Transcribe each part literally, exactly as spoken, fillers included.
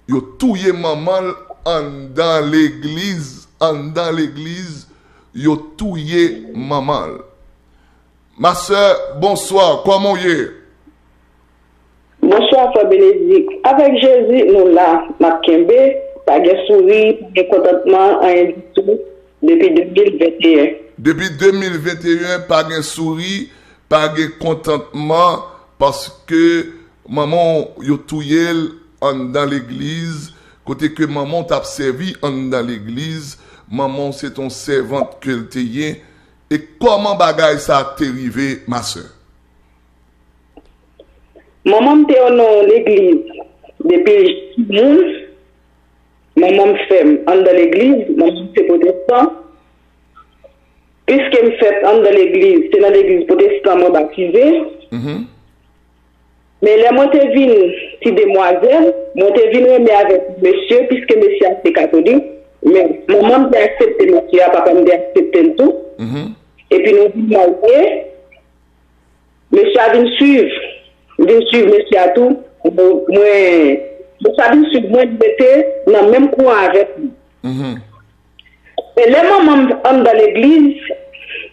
Yo touye manman l anndan legliz, anndan legliz, yo touye manman l. Ma sè, bonswa, kòman w ye? Bonswa, frè Benedict. Avèk Jezi, nou la, n ap kenbe, pa gen souri, pa gen kontantman, anyen ditou, depi de mil venteyen. Depi de mil venteyen, pa gen souri, pa gen kontantman, paske manman w, yo touye l anndan legliz, kote ke manman w t ap sèvi anndan legliz, manman w se t on sèvant ke l te ye, e kòman bagay sa te rive, ma sè? Manman m te nan legliz depi l timoun. Manman m fè m anndan legliz, manman m se pwotestan. Piske m fèt anndan legliz, se nan legliz pwotestan mwen batize. Mhm. Men lè mwen te vin ti demwazèl, mwen te vin renmen avèk mesye, piske mesye a se katolik. Men manman m te aksepte mesye a, papa m te aksepte l tou. Mhm. Epi nou vin marye. Mesye a vin swiv, vin swiv mesye a tou. Mwen, mesye a vin swiv mwen, li rete nan menm kouran avèk li. Mhm. E lè manman m anndan legliz,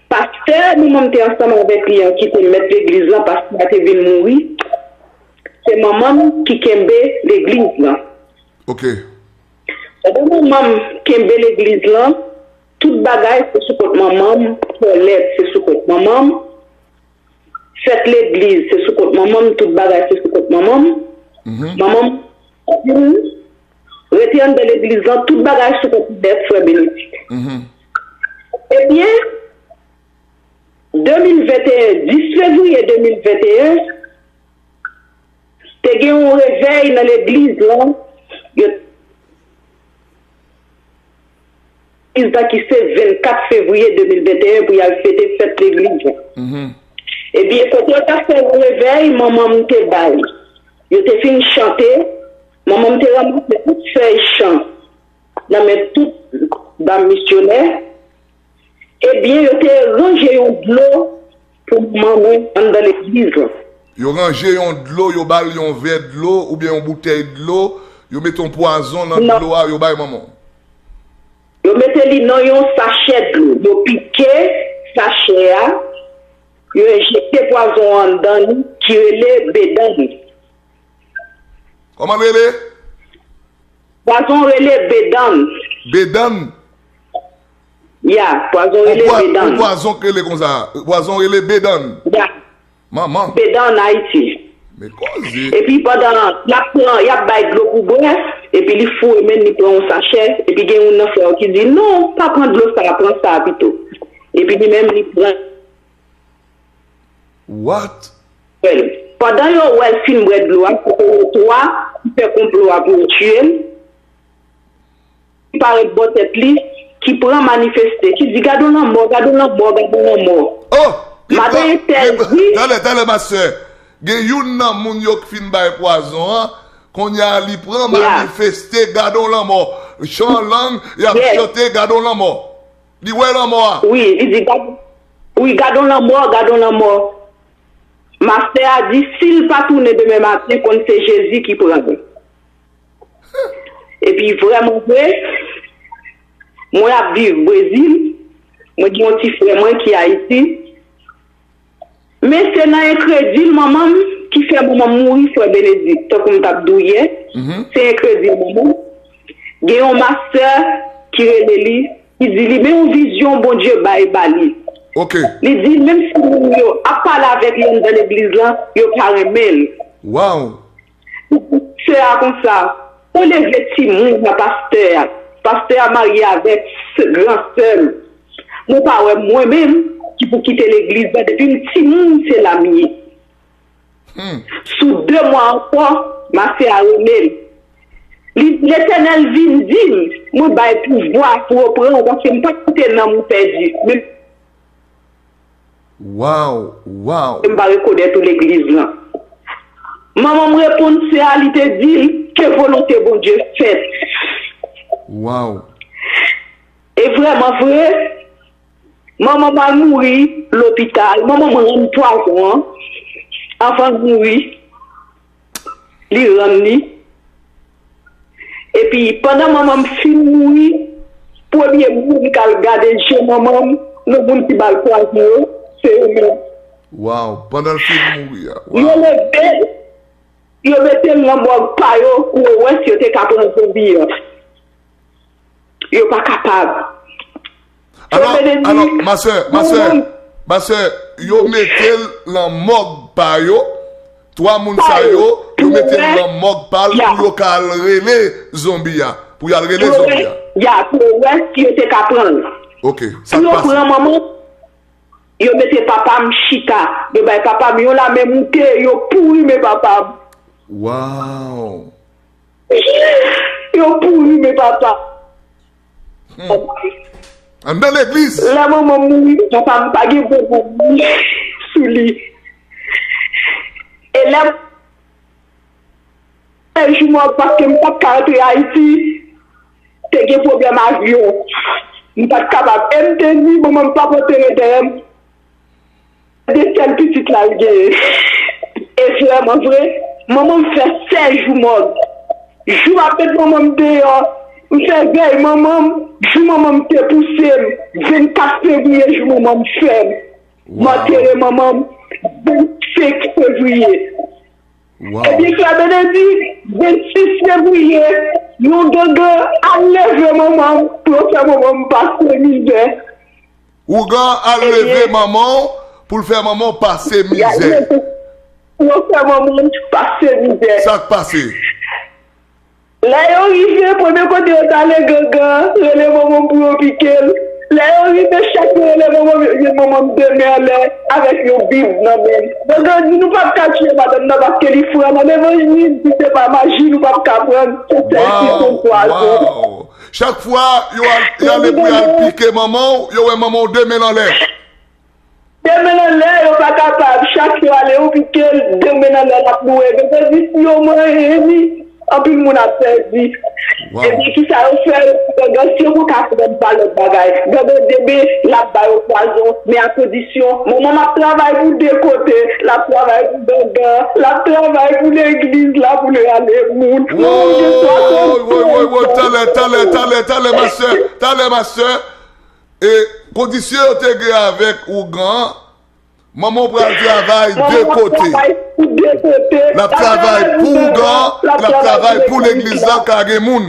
pastè manman m te ansanm avèk li an, ki te mèt legliz lan, pastè a te vin mouri. Se manman m ki kenbe legliz lan. Ok. Pandan manman m kenbe legliz lan, tout bagay se sou kont manman m, tòlèt se sou kont manman m, fèt legliz se sou kont manman m, tout bagay se sou kont manman m. Mhm. Manman m rete anndan legliz lan, tout bagay sou kont li nèt, frè Benedict. Mhm. Ebyen, de mil venteyen, dis fevriye de mil venteyen, te gen yon revèy nan legliz lan. Yo, legliz lan ki se vennkat fevriye de mil venteyen pou y al fete fèt legliz lan. Mhm. Ebyen, kote yo t ap fè yon revèy, manman m te bay. Yo te fin chante, manman m te ranmase tout fèy chan nan men tout dam misyonè. Ebyen, yo te ranje yon dlo pou manman mwen anndan legliz lan. Yo ranje yon dlo, yo ba l yon vè dlo oubyen yon boutèy dlo, yo mete yon pwazon nan dlo a, yo bay manman w. Yo mete li nan yon sachè dlo. Yo pike sachè a, yo enjekte pwazon an anndan li, ki rele bedann. Kòman l rele? Pwazon rele bedann. Bedann? Ya, pwazon rele bedann. Yon pwazon k rele konsa. Pwazon rele bedann. Ya. Manman. Bedann Ayiti. Men koze. Epi pandan y ap pran, y ap bay dlo pou bwè, epi li foure men li pran yon sachè, epi gen youn nan frè yo ki di, "Non, pa pran dlo sa a, pran sa a pito." Epi li menm li pran. What? Pandan yo wè l fin bwè dlo a, se yo twa ki fè konplo a pou yo tiye l. Li parèt bò tèt li, ki pran manifeste, ki di, "Gad on lanmò, gad on lanmò, gad on lanmò." Oh! Madan entèl di. Talè, talè, ma sè. Gen youn nan moun yo k fin bay pwazon an, kounye a li pran manifeste, "Gad on lanmò." Chan lang, y ap chante, "Gad on lanmò." Li wè lanmò a. Wi, li di, "Gad, wi, gad on lanmò, gad on lanmò." Mastè a di, si l pa tounen demen maten, konn se Jezi ki pran l. Epi vrèman vre, mwen ap viv Brezil, mwen gen yon ti frè mwen ki Ayiti. Men se nan enkredil manman m ki fè manman m mouri, frè Benedict, tankou m t ap di w yè. Mhm. Se enkredil manman m. Gen yon mastè ki rele li, ki di li, men yon vizyon Bondye bay ba li. Ok. Li di, menm si moun yo ap pale avèk li anndan legliz lan, yo pa renmen l. Wow. Sè a konsa, ou leve timoun a pastè a. Pastè a marye avèk s-, gran sè m. Mwen pa wè mwen menm ki pou kite legliz la. Depi m timoun, se la m ye. Hmm. Sou de mwa ankò, mastè a rele l. Li, Letènèl vin di m, mwen bay pouvwa pou yo pran w, paske m pa kite nanm ou pèdi. Men Wow, wow. M pa rekonèt ou legliz lan. Manman m reponn sè a, li te di l, ke volonte Bondye fèt. Wow. E vrèman vre, manman m al mouri lopital. Manman m rann pwazon an. Anvan l mouri, li rann li. Epi, pandan manman m fin mouri, premye moun k al gade je manman m, nan moun ki ba l pwazon yo, se yo menm. Wow, pandan l fin mouri a. Yo leve l, yo mete l nan mòg pa yo pou yo wè si yo te ka pran zonbi an. Yo pa kapab. Alò, alò, ma sè, ma sè, ma sè, yo mete l nan mòg pa yo. Twa moun sa yo, yo mete l nan mòg pa l pou yo ka al rele zonbi a. Pou y al rele zonbi a. Ya, pou yo wè si yo te ka pran l. Ok, sa k pase? Pou yo pran manman, yo mete papa m chita. Yo bay papa m yon lame moute, yo pouri men papa m. Wow. Yo pouri men papa. Hmm. Anndan legliz. Lè manman m mouri, papa m pa gen pwoblèm sou li. E lè m fè jou mò paske m pa t ka rantre Ayiti, te gen pwoblèm avyon. M pa t kapab. E m te di, manman m p ap antere dèyè m. De sèl pitit la l genyen. E vrèman vre, manman m fè sèz jou mòg. Jou m ap met manman m deyò, m fè vèy manman m, jou manman m te pouse m, vennkat fevriye jou manman m fè m. M antere manman m vennsenk fevriye. Ebyen, frè Benedict, vennsis fevriye, yon gangan al leve manman m pou yo fè manman m pase mizè. Ougan al leve manman w pou l fè manman w pase mizè. Pou yo fè manman m pase mizè. Sa k pase? Lè yo rive, premye kote yo t ale, gangan rele manman m pou yo pike l. Lè yo rive, chak yo rele manman m, yo jwenn manman m de men anlè avèk yon bib nan men l. Gangan di, "Nou p ap ka tiye madanm nan paske li fran nan levanjil, si se pa maji, nou p ap ka pran l." Se sèl ki se pwazon. Chak fwa yo al, y ale pou y al pike manman w, yo wè manman w de men l anlè. De men l anlè, yo pa kapab. Chak yo ale, yo pike l, de men l anlè, l ap loure. Gangan di, "Si yo manyen li, anpil moun ap pèdi." Ebyen, kisa yo fè? Gangan, si yo poko aprann pa lòt bagay, gangan di, ebyen, l ap ba yo pwazon, men a kondisyon, manman m ap travay pou de kote, l ap travay pou gangan, l ap travay pou legliz la, pou l rale moun. Manman m gen swasannde. Woy, woy, woy, talè, talè, talè, talè, ma sè, talè, ma sè. E kondisyon yo te gen avèk ougan an, manman w pral travay de kote. L ap travay pou ougan an, l ap travay pou legliz la, ka gen moun.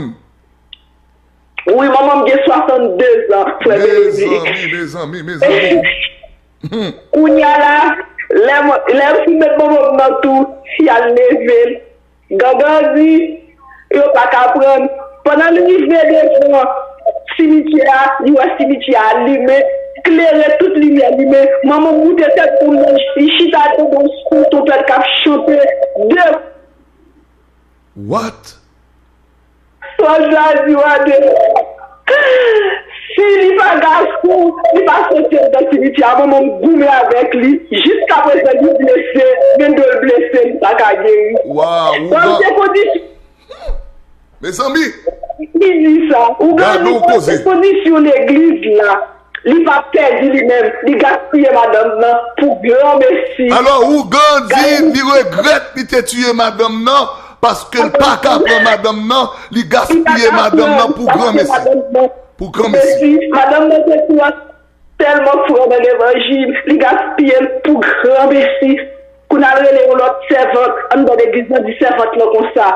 Wi, manman m gen swasannde zan, frè Benedict. Mezanmi, mezanmi, mezanmi. Kounye a la, lè m, lè m fin met manman m nan tou, y al leve l. Gangan di, yo pa ka pran. Pandan l rive devan simityè a, li wè simityè a limen, klere, tout limyè limen. Manman m moute tèt pou l, li chita devan yon twonpèt k ap chante. De What? Sòlda di Wadè, si li pa gason, li pa soti anndan simityè a, manman m goumen avèk li. Jiskaprezan, li blese, men do l blese, li pa ka geri. Waw, ougan. Mezanmi, kondisyon legliz la. Li pa pèdi li menm, li gaspiye madanm nan pou granmesi. Alò, ougan di li regrèt li te tiye madanm nan, paske l pa ka pran madanm nan, li gaspiye madanm nan pou granmesi. Pou granmesi. Madanm nan te pran tèlman fran nan levanjil, li gaspiye l pou granmesi. Kounye a l rele yon lòt sèvant anndan legliz lan, di sèvant lan konsa.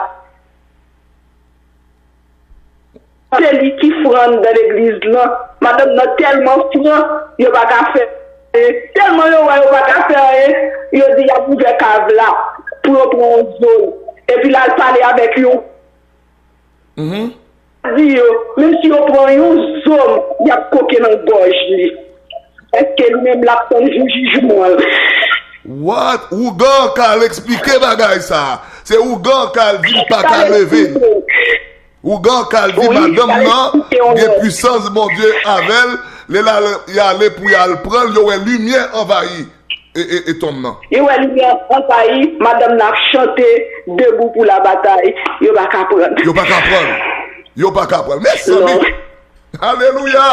Se li ki fran anndan legliz lan. Madanm nan tèlman fran, yo pa ka fè anyen. Tèlman yo wè yo pa ka fè anyen, yo di y ap ouvè kav la pou yo pran yon zòm. Epi l al pale avèk yon. Di yo, menm si yo pran yon zòm, y ap koke nan gòj li. Èske li menm l ap tann jou jijman l? What? Ougan k al eksplike bagay sa a. Se ougan k al di l pa ka leve l. Ougan k al di madanm nan gen pwisans Bondye avè l. Lè l al, y ale pou y al pran l, yo wè limyè anvayi e, e, e tonm nan. Yo wè limyè anvayi, madanm nan ap chante, debout pour la bataille. Yo pa ka pran l. Yo pa ka pran l. Yo pa ka pran l. Mezanmi! Alelouya!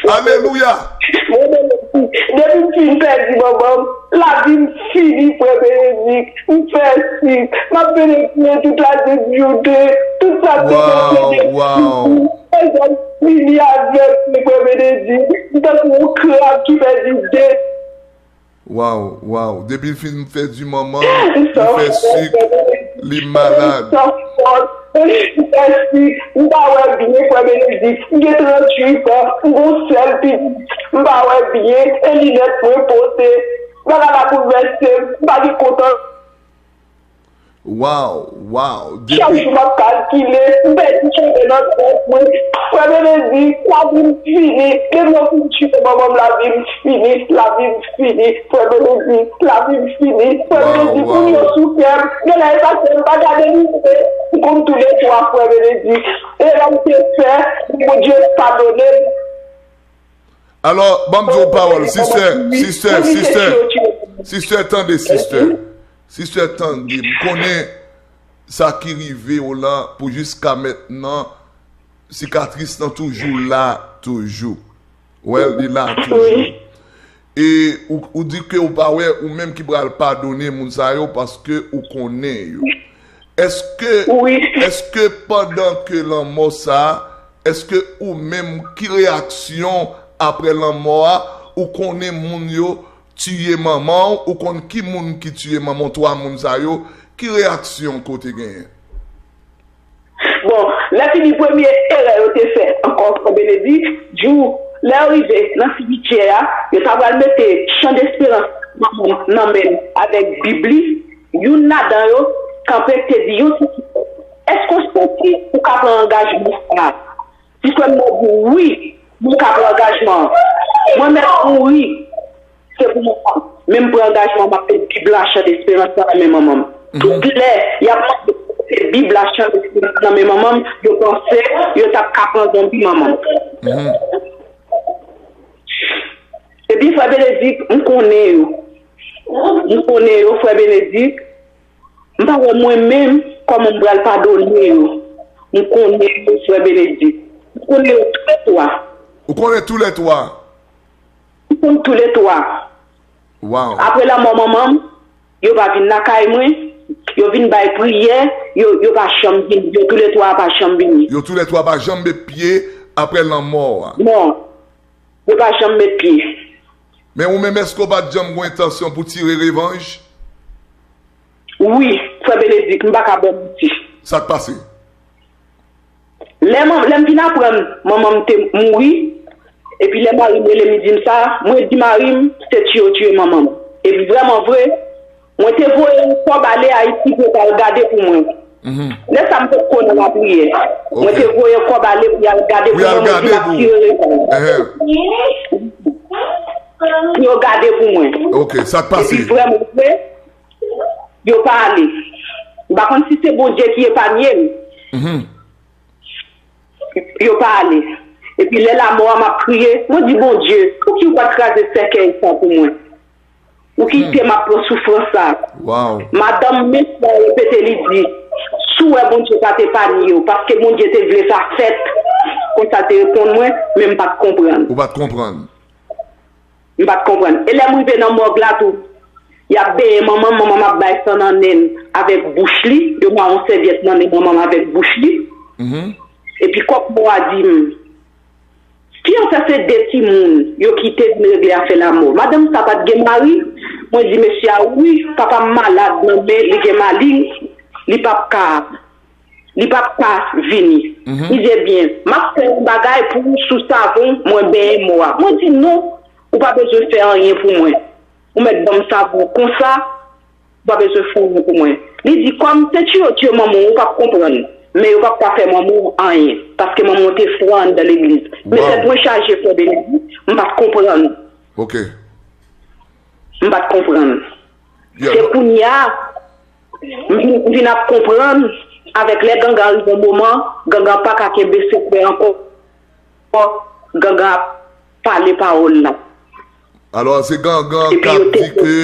Alelouya! Depi m fin pèdi manman m, lavi m fini, frè Benedict. M fè sik, m ap benediksyonnen tout la difikilte, tout sa m te posede. Wow. Mwen fini avèk li, Frè Benedict. M tankou yon krab ki pèdi de. Wow, wow. Depi l fin fè di manman, li fè sik, li malad. M pa wè byen, Frè Benedict. M gen tranntuit an, m gon sèl pitit. M pa wè byen, e linèt mwen pote. Bagay la boulvèse m, m pa gen kontan. Wow, wow. Chak jou m ap kalkile, m pèdi cheve nan tèt mwen. Frè Benedict, lavi m fini. Depi yo fin tiye manman m, lavi m fini. Lavi m fini. Frè Benedict, lavi m fini. Frè Benedict, moun yo sou kè m. Genlè e paske m pa gade lide. M konn toulètwa, Frè Benedict. Erè m te fè, Bondye padone m. Alò, ban m di w pawòl, sistè, sistè, sistè, sistè, tande, sistè. Sistè, tande, m konnen sa ki rive w lan pou jiska mentnan, sikatris lan toujou la, toujou. Wè, li la toujou. E ou, ou di ke ou pa wè ou menm ki pral padone moun sa yo paske ou konnen yo. Èske, èske pandan ke lanmò sa, èske ou menm ki reyaksyon apre lanmò a, ou konnen moun yo tiye manman w, ou konn ki moun ki tiye manman w, twa moun sa yo, ki reyaksyon ke w te genyen? Bon, lè fini premye erè yo te fè ankò, Frè Benedict, jou lè yo rive nan simityè a, yo ta pral mete chan desperans manman m nan men l avèk Bib li, youn ladan yo kanpe te di yon ti, èske w santi ou ka pran angajman sa a? Ti frè m nan di, wi, mwen ka pran angajman an. Mwen mèt mouri, se pou manman m. Men m pran angajman, m ap met Bib la, chan desperans lan nan men manman m. Tout lè y ap mande pou mete Bib la, chan desperans lan nan men manman m, yo panse yo t ap ka pran zonbi manman m. Epi frè Benedict, m konnen yo. M konnen yo, frè Benedict. M pa wè mwen menm kòman m pral padone yo. M konnen yo, frè Benedict. M konnen yo toulètwa. Ou konnen toulètwa? M konn toulètwa. Wow. Apre lanmò manman m, yo pa vin lakay mwen, yo vin bay priyè, yo, yo pa janm vin, yo toulètwa pa janm vini. Yo toulètwa pa janm met pye apre lanmò a? Non. Yo pa janm met pye. Men ou menm, èske w pa t janm gen entansyon pou tire revanj? Wi, frè Benedict, m pa ka ba w manti. Sa k pase? Lè man-, lè m vin aprann manman m te mouri, epi lè mari m rele m, li di m sa, mwen di mari m, se tiye w tiye manman m. Epi vrèman vre, mwen te voye yon kòb ale Ayiti pou yo t al gade pou mwen. Lè sa a m potko nan lapriyè. Mwen te voye kòb ale pou y al gade pou mwen, mwen di m ap tire revanj. Pou yo gade pou mwen. Epi vrèman vre, yo pa ale. M pa konn si se Bondye ki epanye m. Yo pa ale. Epi lè lanmò a m ap kriye, mwen di, Bondye, pouki w pa t kraze sèkèy sa pou mwen? Ou kite m ap pran soufrans sa. Madanm m, men sa repete, li di, si w wè Bondye pa t epanye w, paske Bondye te vle sa fèt. Konsa l te reponn mwen, men m pa t konprann. Ou pa t konprann. M pa t konprann. E lè m rive nan mòg la tou, y ap benyen manman m, manman m ap bay san nan nen l avèk bouch li, yo mare yon sèvyèt nan nen manman m avèk bouch li. Epi kòk mò a di m, fi an sa se de timoun yo kite vin regle afè lanmò. Madanm sa pa t gen mari? Mwen di mesye a, wi, papa m malad nan men, li gen maling, li p ap ka, li p ap ka vini. Li di, ebyen, m ap fè yon bagay pou ou sou savon mwen benyen mò a. Mwen di, non, ou pa bezwen fè anyen pou mwen. Ou mèt ban m savon konsa, ou pa bezwen fè anyen pou mwen. Li di, kòm se tiyo tiyo manman w, ou p ap konprann. Men yo p ap ka fè manman w anyen, paske manman w te fran anndan legliz. Men tèt mwen chaje, frè Benedict, m pa t konprann. M pa t konprann. Se kounye a, m vin, m vin ap konprann, avèk lè gangan rive yon moman, gangan pa ka kenbe sekrè ankò. Gangan ap pale pawòl la. Alò, se gangan k ap di ke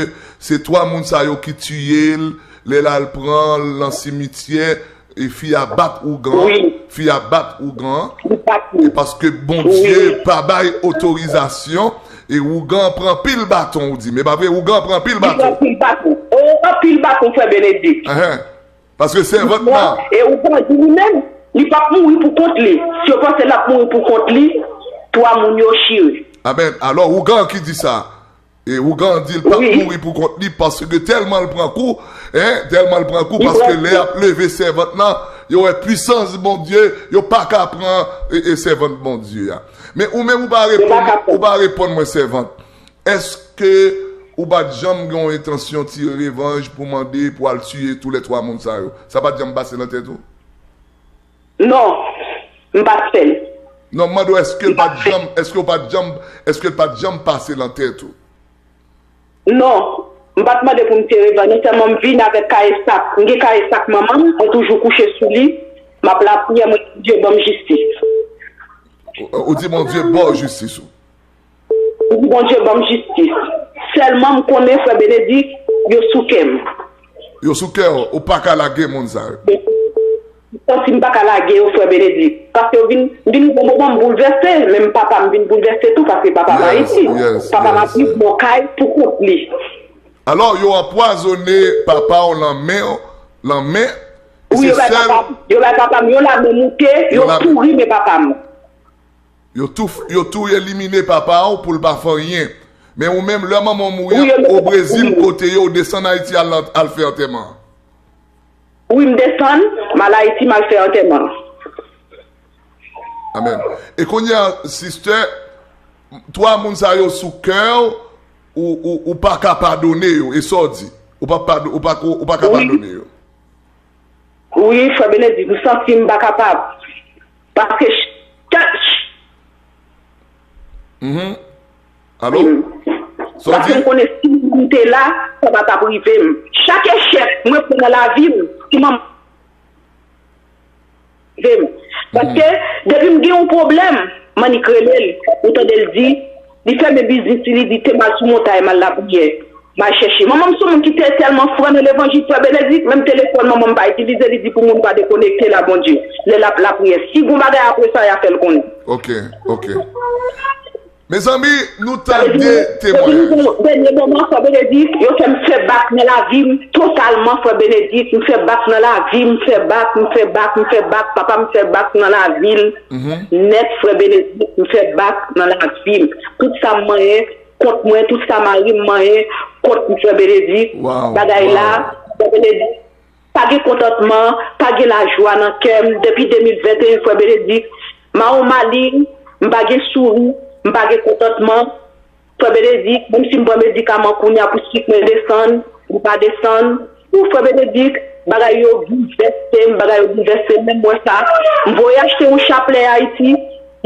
se twa moun sa yo ki tiye l, lè l al pran l nan simityè, e fi a bat ougan, fi a bat ougan, e paske Bondye pa bay otorizasyon, e ougan pran pil baton, ou di, men pa vre, ougan pran pil baton. Li pran pil baton. O, anpil baton, frè Benedict. Paske sèvant lan. E ougan di li menm, Li p ap mouri pou kont li. Si yo panse l ap mouri pou kont li, twa moun yo chire. Amèn. Alò, ougan ki di sa. E ougan di l p ap mouri pou kont li paske tèlman l pran kou, en, tèlman l pran kou, paske lè y ap leve sèvant lan, yo wè pwisans Bondye, yo pa ka pran e, e sèvant Bondye a. Men ou menm ou pa reponn, ou pa reponn mwen sèvant. Èske ou pa t janm gen yon entansyon tire revanj pou mande pou al tiye toulètwa moun sa yo? Sa pa t janm pase nan tèt ou? Non, m pa t fè l. Non, m mande w, èske l pa t janm, èske w pa t janm, èske l pa t janm pase nan tèt ou? Non, m pa t mande pou m tire revanj, non sèlman m vin avèk kaye sak, m gen kaye sak manman m, mwen toujou kouche sou li, m ap lapriyè, mwen di Bondye ban m jistis. Ou, ou di Bondye ba w jistis ou? M di Bondye ban m jistis. Sèlman m konnen frè Benedict, yo sou kè m. Yo sou kè w, ou pa ka lage moun sa yo. M santi m pa ka lage yo, frè Benedict. Paske yo vin, m vin gon moman m boulvèse, menm papa m vin boulvèse tou, paske papa m Ayiti. Papa m ap viv nan kay pou kont li. Alò, yo anpwazonnen papa w nan men, nan men, wi, yo bay papa m, yo bay papa m yon lame moute, yo tou rimen papa m. Yo tou, yo tou elimine papa w pou l pa fè anyen. Men ou menm, lè manman w mouri o Brezil, kote yo, ou desann Ayiti al, al fè antèman an. Wi, m desann, m al Ayiti, m al fè antèman an. Amèn. E kounye a, sistè, twa moun sa yo sou kè w, ou, ou, ou pa ka padone yo, e sa w di? Ou pa pado-, ou pa ko-, ou pa ka padone yo? Wi, frè Benedict, m santi m pa kapab. Paske ch-, ch-, Mhm. Alo? Sa w di? Paske m konnen si m te la, sa pa t ap rive m. Chak echèk mwen pran nan lavi m, si manman rive m. Paske depi m gen yon pwoblèm, m annik rele l, ou tande l di, li fèmen biznis li, li di te m al sou montay, m al lapriyè. M al chèche. Manman m se yon moun ki te tèlman fran nan levanjil, frè Benedict, menm telefòn manman m pa itilize, li di pou moun pa dekonekte la, Bondye. Lè l ap lapriyè. Si gon bagay apre sa, y a fè l konnen. Ok, ok. Mezanmi, nou tande temwayaj. Depi nou gon dènye moman, frè Benedict, yo fè m fè bak nan lavi m totalman, frè Benedict. M fè bak nan lavi m, m fè bak, m fè bak, m fè bak. Papa m fè bak nan lavi l nèt, frè Benedict. M fè bak nan lavi m. Tout sa m manyen, kont mwen, tout sa mari m manyen kont m, frè Benedict. Bagay la, frè Benedict, pa gen kontantman, pa gen lajwa nan kè m. Depi de mil venteyen, frè Benedict, m a yon malin, m pa gen souri, m pa gen kontantman. Frè Benedict, menm si m pran medikaman kounye a pou sik mwen desann, li pa desann. Ou, frè Benedict, bagay yo boulvèse m, bagay yo boulvèse m, menm mwen sa. M voye achte yon chaplè Ayiti,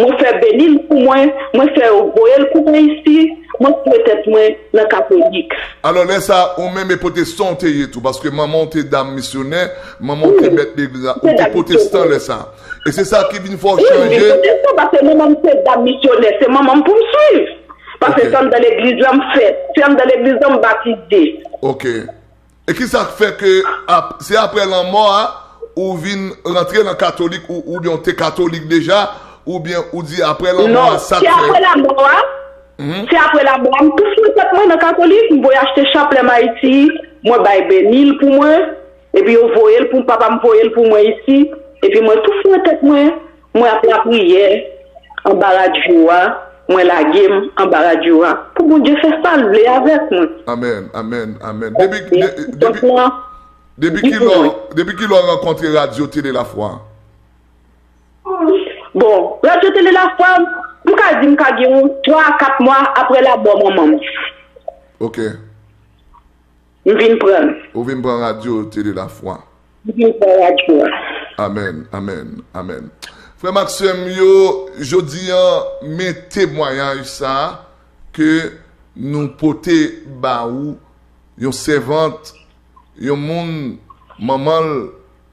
mwen fè beni l pou mwen, mwen fè yo voye l pou mwen isi, mwen foure tèt mwen nan katolik. Alò, lè sa, ou menm e pwotestan w te ye tou, paske manman w te dam misyonè, manman w te mèt legliz la, ou te pwotestan lè sa. E se sa ki vin fè w chanje. Wi, m vin pwotestan, paske manman m se dam misyonè, se manman m pou m swiv. Paske se anndan legliz la m fèt, se anndan legliz la m batize. Ok. E kisa k fè ke ap-, se aprè lanmò a, ou vin rantre nan katolik, ou, oubyen ou te katolik deja, oubyen ou di aprè lanmò a, sa k fè? Non, se aprè lanmò a. Se aprè lanmò a, m tou foure tèt mwen nan katolik, m voye achte chaplè m Ayiti, mwen bay beni l pou mwen, epi yo voye l pou m, papa m voye l pou mwen isi, epi mwen tou foure tèt mwen, mwen ap lapriyè anba radyo a, mwen lage m anba radyo a, pou Bondye fè sa l vle avèk mwen. Amèn, amèn, amèn. Depi, de-, depi, depi kilè, depi kilè w rankontre radyo Tele Lafwa? Bon, radyo Tele Lafwa, m ka di m ka gen yon twa a kat mwa aprè lanmò manman m. Ok. M vin pran l. Ou vin pran radyo Tele Lafwa. M vin pran radyo a. Amèn, amèn, amèn. Frè m ak sè m yo, jodi a, men temwayaj sa ke nou pote ba ou, yon sèvant, yon moun, manman l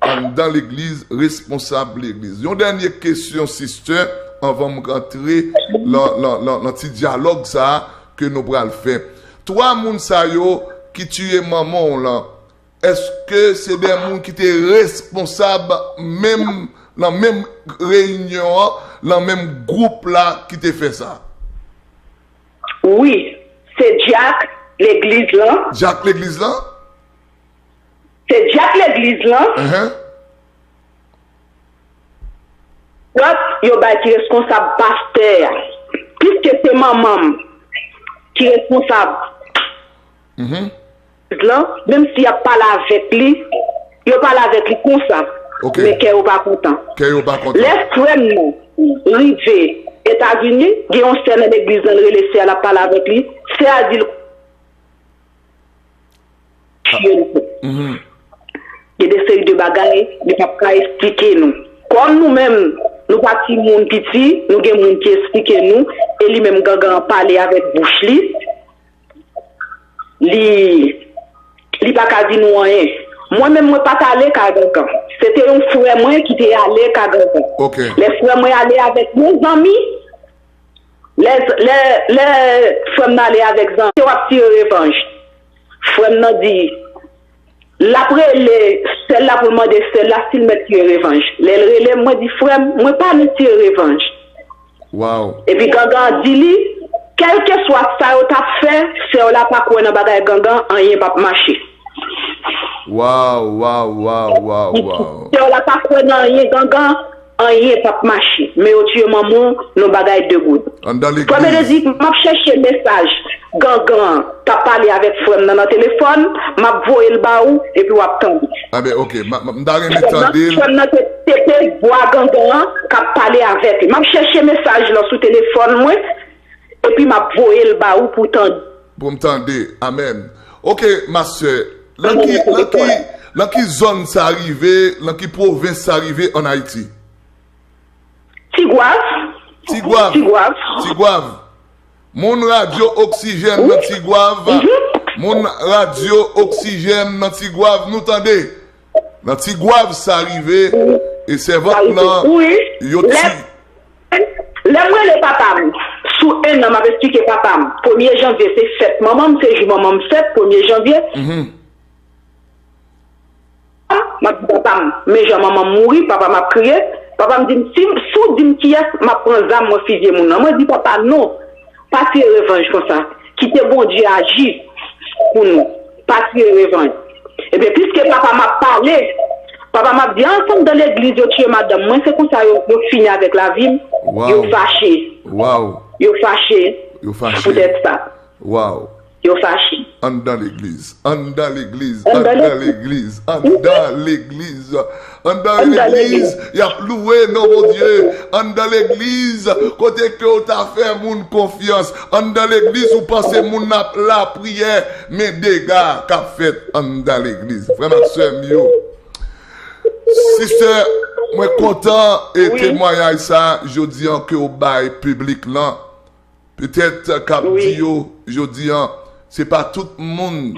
anndan legliz, responsab legliz. Yon dènye kesyon, sistè, anvan m rantre lan, lan, lan, lan ti dyalòg sa a ke nou pral fè. Twa moun sa yo ki tiye manman w lan, èske se de moun ki te responsab menm, lan menm reyinyon an, lan menm gwoup la ki te fè sa? Wi, se dyak legliz lan. Dyak legliz lan? Se dyak legliz lan. Enhen. Lòt, yo bay ki reskonsab pastè a. Piske se manman m ki reskonsab Mhm. lan, menm si y ap pale avèk li, yo pale avèk li konsa. Ok. Men kè yo pa kontan. Kè yo pa kontan. Lè frè m nan rive Etazini, gen yon sè nan legliz lan, l rele sè a, l ap pale avèk li. Sè a di l, Mhm. gen de seri de bagay li p ap ka esplike nou. Kòm nou menm, nou pa timoun piti, nou gen moun ki esplike nou, e li menm gangan an pale avèk bouch li, li, li pa ka di nou anyen. Mwen menm, mwen pa t ale ka gangan. Se te yon frè mwen ki te ale ka gangan. Ok. Lè frè mwen ale avèk yon zanmi, lè, lè, lè frè m nan ale avèk zanmi, se w ap tire revanj. Frè m nan di, l ap rele sè l la pou l mande sè l la si l mèt tire revanj. Lè l rele m, mwen di, frè m, mwen pa nan tire revanj. Wow. Epi gangan an di li, kèlkeswa sa yo t ap fè, sè w la pa kwè nan bagay gangan, anyen p ap mache. Wow, wow, wow, wow, wow. Sè w la pa kwè nan anyen gangan, anyen p ap mache. Men yo tiye manman w nan bagay de goud. Anndan Frè legliz. Benedict, m ap chèche mesaj gangan an t ap pale avèk frè m nan nan telefòn, m ap voye l ba ou, epi w ap tande. Ah ben, ok, m, m, m ta renmen tande l. Frè m nan te, te, te vwa gangan an k ap pale avèk li. M ap chèche mesaj lan sou telefòn mwen, epi m ap voye l ba ou pou w tande. Pou m tande. Amèn. Ok, ma sè, nan ki, nan ki, nan ki zòn sa rive, nan ki pwovens sa rive ann Ayiti? Tigwav. Tigwav. Tigwav. Tigwav. Moun radyo Oksijèn nan Tigwav. Moun radyo Oksijèn nan Tigwav, nou tande. Nan Tigwav sa rive, e sèvant lan, Wi. yo ti. Lè, lè m rele papa m, sou en an, m ap esplike papa m. Premye janvye se fèt manman m, se jou manman m fèt, premye janvye. Mhm. M ap di papa m, men jan manman m mouri, papa m ap kriye. Papa m di m, si, si w di m kiyès, m ap pran zam, mwen fizye moun nan. Mwen di papa, non, pa tire revanj konsa. Kite Bondye aji pou nou. Pa tire revanj. Ebyen, piske papa m ap pale, papa m ap di, ansanm dan legliz, yo tiye madanm mwen, se konsa yo, yo fini avèk lavi m. Wow. Yo fache. Wow. Yo fache. Yo fache. Poutèt sa. Wow. Yo fache. Anndan legliz, anndan legliz, Anndan anndan legliz. Legliz, anndan legliz, anndan Anndan legliz, legliz. Y ap louwe non Bondye. Anndan legliz, kote ke w ta fè moun konfyans. Anndan legliz, ou panse moun ap lapriyè, men dega k ap fèt anndan legliz. Frè m ak sè m yo. Sistè, mwen kontan e Wi. Temwayaj sa jodi an ke w bay piblik lan. Petèt k ap Wi. Di yo jodi an, se pa tout moun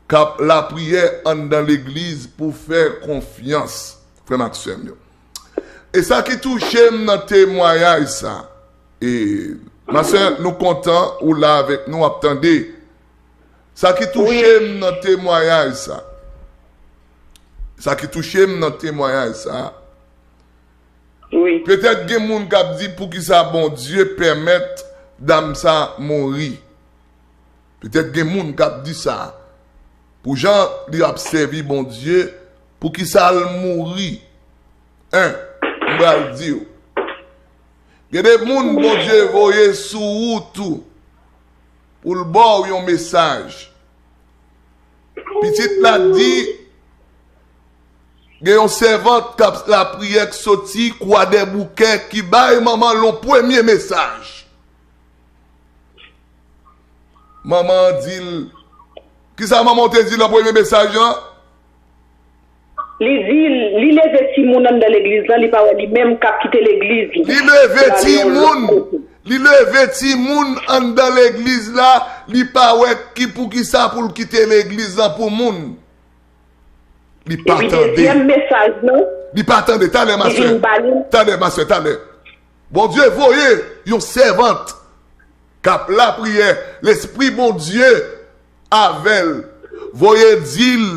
k ap lapriyè anndan legliz pou fè konfyans, frè m ak sè m yo. E sa ki touche m nan temwayaj sa, e, ma sè, nou kontan ou la avèk nou, ap tande. Sa ki touche m nan temwayaj sa, sa ki touche m nan temwayaj sa, Wi. Petèt gen moun k ap di, poukisa Bondye pèmèt dam sa mouri? Petèt gen moun k ap di sa. Pou jan li ap sèvi Bondye, poukisa l mouri? En, m pral di w. Gen de moun Bondye voye sou wout ou pou l ba w yon mesaj. Pitit la di, gen yon sèvant k ap lapriyè k soti Kwadèboukè ki bay manman l yon premye mesaj. Manman an di l, kisa manman w te di nan premye mesaj lan? Li di, li leve timoun anndan legliz lan, li pa wè li menm k ap kite legliz li. Li leve Li ale yon lòt timoun. kote. Li leve timoun anndan legliz la, li pa wè ki poukisa pou l kite legliz lan pou moun. Li pa Epi tande. Dezyèm mesaj lan, Li pa tande. Talè, ma li sè. vin ba li. Talè, ma sè, talè. Bondye voye yon sèvant k ap lapriyè, Lespri Bondye avè l, voye di l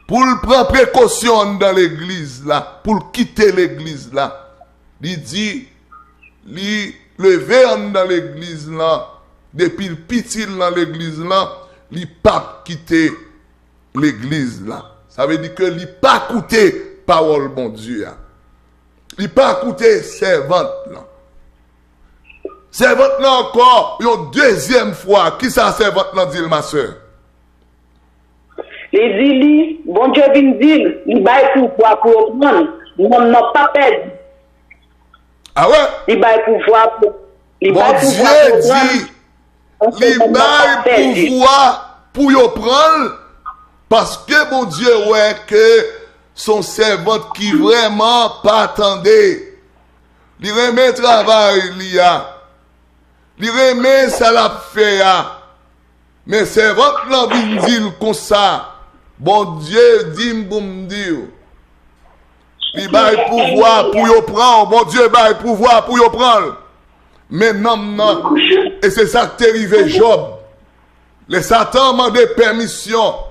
pou l pran prekosyon anndan legliz la, pou l kite legliz la. Li di, li leve anndan legliz lan, depi l piti l nan legliz lan, li p ap kite legliz la. Sa vle di ke li pa koute pawòl Bondye a. Li pa koute sèvant lan. Sèvant lan ankò, yon dezyèm fwa, kisa sèvant lan di l, ma sè? Li di li, Bondye vin di l, li bay pouvwa pou yo pran l. Nonm nan pa pèdi. Awe, Li bay pouvwa pou li bay pouvwa Bondye pou yo pran di, l. li bay pouvwa pou yo pran l, paske Bondye wè ke se yon sèvant ki vrèman pa tande. Li renmen travay li a. Li renmen sa l ap fè a. Men sèvant lan vin di l konsa, Bondye di m pou m di w. Li bay pouvwa pou yo pran w. Bondye bay pouvwa pou yo pran l. Men nonm nan, e se sa k te rive Jòb. Lè Satan mande pèmisyon,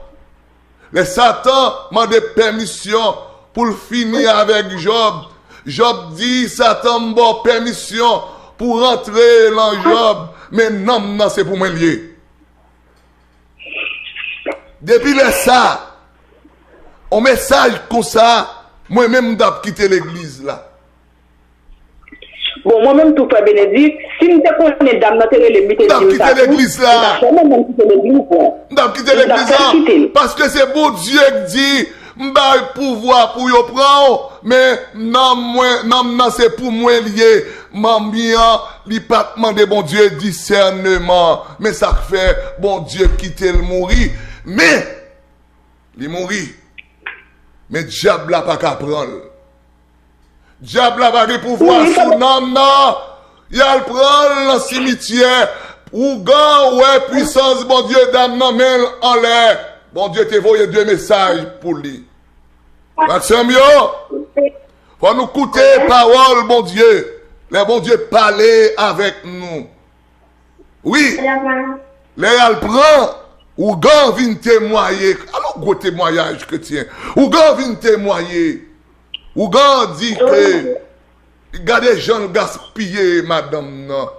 lè Satan mande pèmisyon pou l fini avèk Jòb, Jòb di, Satan, m ba w pèmisyon pou rantre lan Jòb, men nonm nan se pou mwen l ye. Depi lè sa, on mesaj konsa, mwen menm m t ap kite legliz la. Bon, mwen menm tou, frè Benedik, si m te konnen dam nan te rele m, li te di m sa tou, m t ap fè mwen menm kite legliz la. M t ap kite legliz la. Paske se Bondye k di, m bay pouvwa pou yo pran w, men nanm mwen, nanm nan se pou mwen l ye. Manmi an, li pa t mande Bondye disèneman. Men sa k fè Bondye kite l mouri. Men, li mouri. Men dyab la pa ka pran l. Dyab la pa gen pouvwa sou nanm nan. Y al pran l nan simityè. Ougan wè pwisans Bondye, dam nan men l anlè. Bondye te voye de mesaj pou li. Frè sè m yo, fò nou koute pawòl Bondye. Lè Bondye pale avèk nou. Wi. Lè y al pran, ougan vin temwaye. Alò, gwo temwayaj kretyen. Ougan vin temwaye. Ougan di ke, gade jan l gaspiye madanm nan.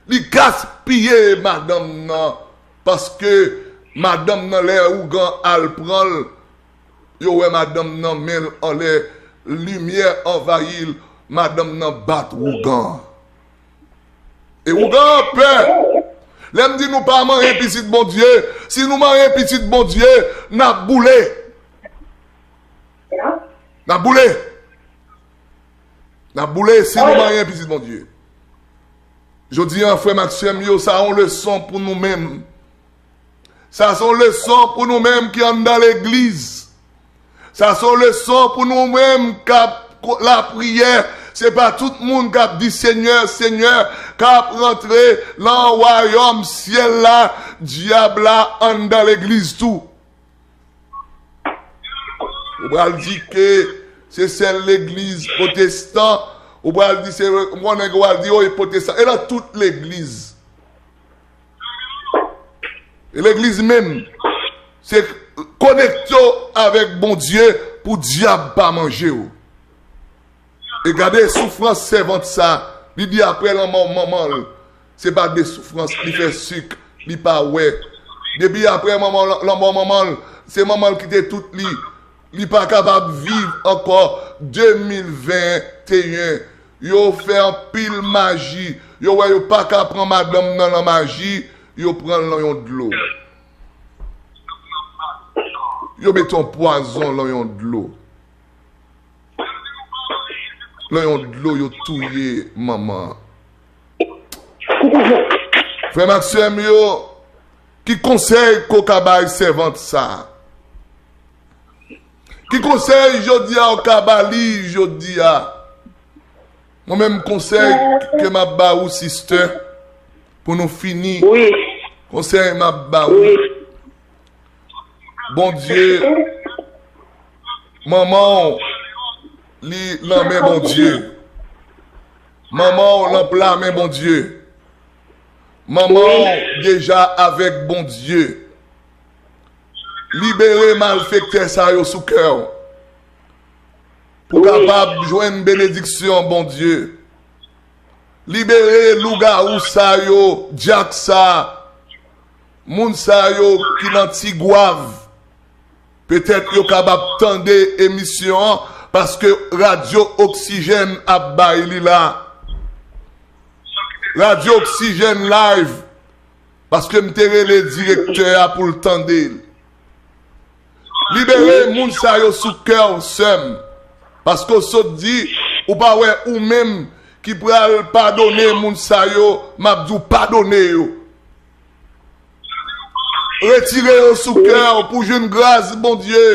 Li gaspiye madanm nan. Paske madanm nan, lè ougan al pran l, yo wè madanm nan men l anlè, limyè anvayi l, madanm nan bat ougan. E ougan an pè. Lè m di nou pa manyen pitit Bondye, si nou manyen pitit Bondye, n ap boule. N ap boule. N ap boule si nou manyen pitit Bondye. Jodi a, frè m ak sè m yo, sa yon leson pou nou menm. Sa se yon leson pou nou menm ki anndan legliz. Sa se yon leson pou nou menm k ap lapriyè. Se pa tout moun k ap di Senyè, Senyè, k ap rantre lan wayòm syèl la. Dyab la anndan legliz tou. Ou pral di ke se sèl legliz pwotestan. Ou pral di se, m konnen ke w pral di, o, e pwotestan. E lan tout legliz. E legliz menm, se konekte w avèk Bondye pou dyab pa manje w. E gade soufrans sèvant sa, li di apre lanmò manman l, se pa de soufrans, li fè sik, li pa wè. Depi apre manman, lanmò manman l, se manman l kite tout li, li pa kapab viv ankò. De mil venteyen, yo fè anpil maji, yo wè yo pa ka pran madanm nan lan maji, yo pran l lan yon dlo. Yo mete yon pwazon lan yon dlo. Lan yon dlo, yo touye manman an. Frè m ak sè m yo, ki konsèy ke w ka bay sèvant sa a? Ki konsèy jodi a w ka ba li jodi a? Mwen menm konsèy ke m ap ba ou, sister, pou nou fini. Konsèy m ap ba ou. Bondye, manman w, li lan men Bondye. Manman w lan pla men Bondye. Manman w deja avèk Bondye. Libere malfektè sa yo sou kè w. Pou kapab jwenn benediksyon Bondye. Libere lougawou sa yo, dyak sa, moun sa yo ki nan Tigwav. Petèt yo kapab tande emisyon an, Paske radyo Oxygène ap bay li la. Radyo Oxygène live. Paske m te rele direktè a pou l tande l. Libere moun sa yo sou kè w, sè m. Paske w sot di, ou pa wè ou menm ki pral padone moun sa yo, m ap di w padone yo. Retire yo sou kè w pou jwenn gras Bondye.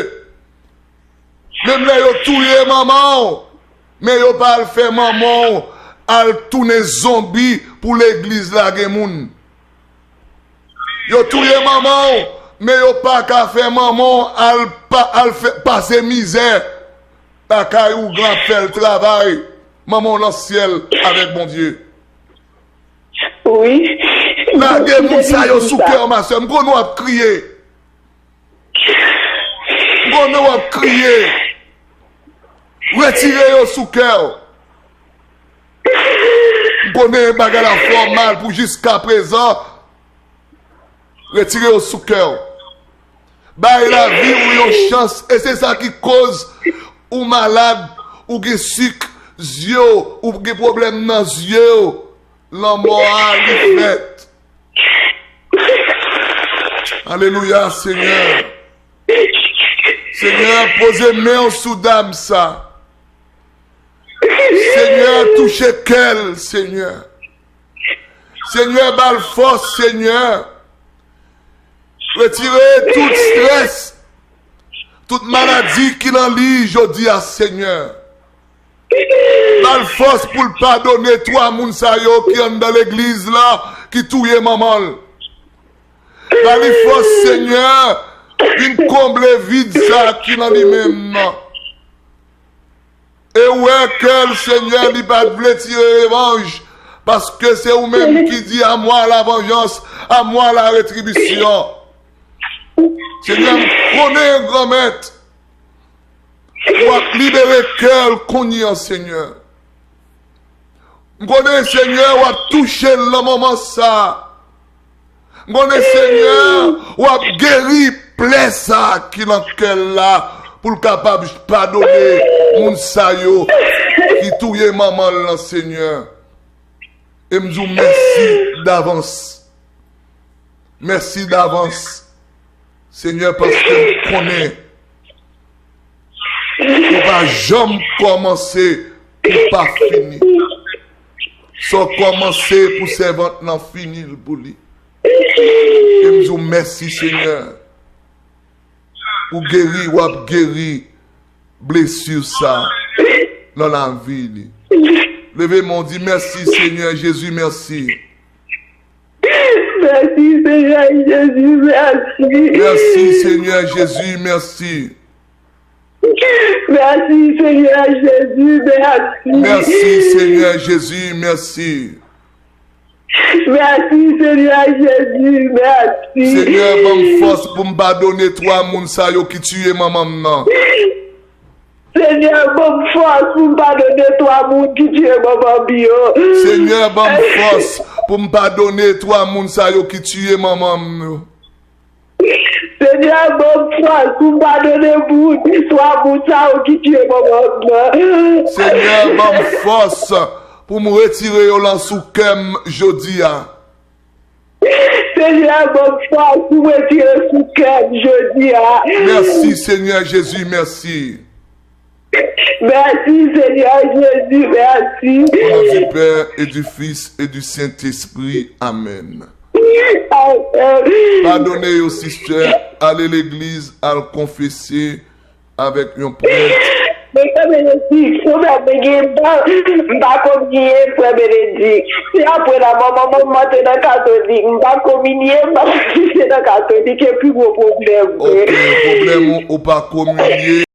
Menm lè yo touye manman w, men yo pa al fè manman w al tounen zonbi pou legliz la gen moun. Yo touye manman w, men yo pa ka fè manman w al, pa, al fè, pase mizè lakay ou gran fè l travay. Manman w nan syèl avèk Bondye. Wi. Lage moun sa yo sou kè w, ma sè. M konnen w ap kriye. M konnen w ap kriye. Retire yo sou kè w. M konnen bagay la fè w mal pou jiskaprezan. Retire yo sou kè w. Bay lavi w yon chans. E se sa ki koz ou malad, ou gen sik zye w, ou gen pwoblèm nan zye w. Lanmò a li fèt. Alelouya, Senyè. Senyè, poze men w sou dam sa. Senyè, touche kè l, Senyè. Senyè, ba l fòs, Senyè. Retire tout strès, tout maladi ki nan li jodi a, Senyè. Ba l fòs pou l padone twa moun sa yo ki anndan legliz la, ki touye manman l. Ba li fòs, Senyè, vin konble vid sa ki nan li menm nan. E w wè kè l, Senyè, li pa t vle tire revanj, paske se ou menm ki di, à moi la vengeance, à moi la rétribution. Senyè, m konnen, Granmèt, w ap libere kè l kounye a, Senyè. M konnen, Senyè, w ap touche l nan moman sa a. M konnen, Senyè, w ap geri plè sa a ki nan kè l la, pou l kapab padone moun sa yo ki touye manman l lan, Senyè. E m di w mèsi davans. Mèsi davans, Senyè, paske m konnen ou pa janm kòmanse pou pa fini. Sa w kòmanse pou sèvant lan, fini l pou li. E m di w mèsi, Senyè. Ou geri, w ap geri blesi sa nan lavi li. Leve men w, di mèsi, Senyè Jezi, mèsi. Mèsi, Senyè Jezi, mèsi. Mèsi, Senyè Jezi, mèsi. Mèsi, Senyè Jezi, mèsi. Mèsi, Senyè Jezi, mèsi. Mèsi, Senyè Jezi, mèsi. Senyè, ban m fòs pou m padone twa moun sa yo ki tiye manman m nan. Senyè, ban m fòs pou m padone twa moun ki tiye manman m yo. Senyè, ban m fòs pou m padone twa moun sa yo ki tiye manman m yo. Senyè, ban m fòs pou m padone moun, twa moun sa yo ki tiye manman m nan. Senyè, ban m fòs pou m retire yo lan sou kè m jodi a. Senyè, ban m fòs pou m retire sou kè m jodi a. Mèsi, Senyè Jezi, mèsi. Mèsi, Senyè Jezi, mèsi. Au nom du Père et du Fils et du Saint-Esprit. Amèn. Amèn. Padone yo, sister. Ale legliz, al konfese avèk yon prèt. Men Frè Benedik, ou mèt gen ban, m pa konminye, Frè Benedik. Se apre la, manman, manman te nan katolik, m pa konminye, m pa konminye nan katolik, e pi gwo pwoblèm, vre. Ok, pwoblèm ou, ou pa konminye,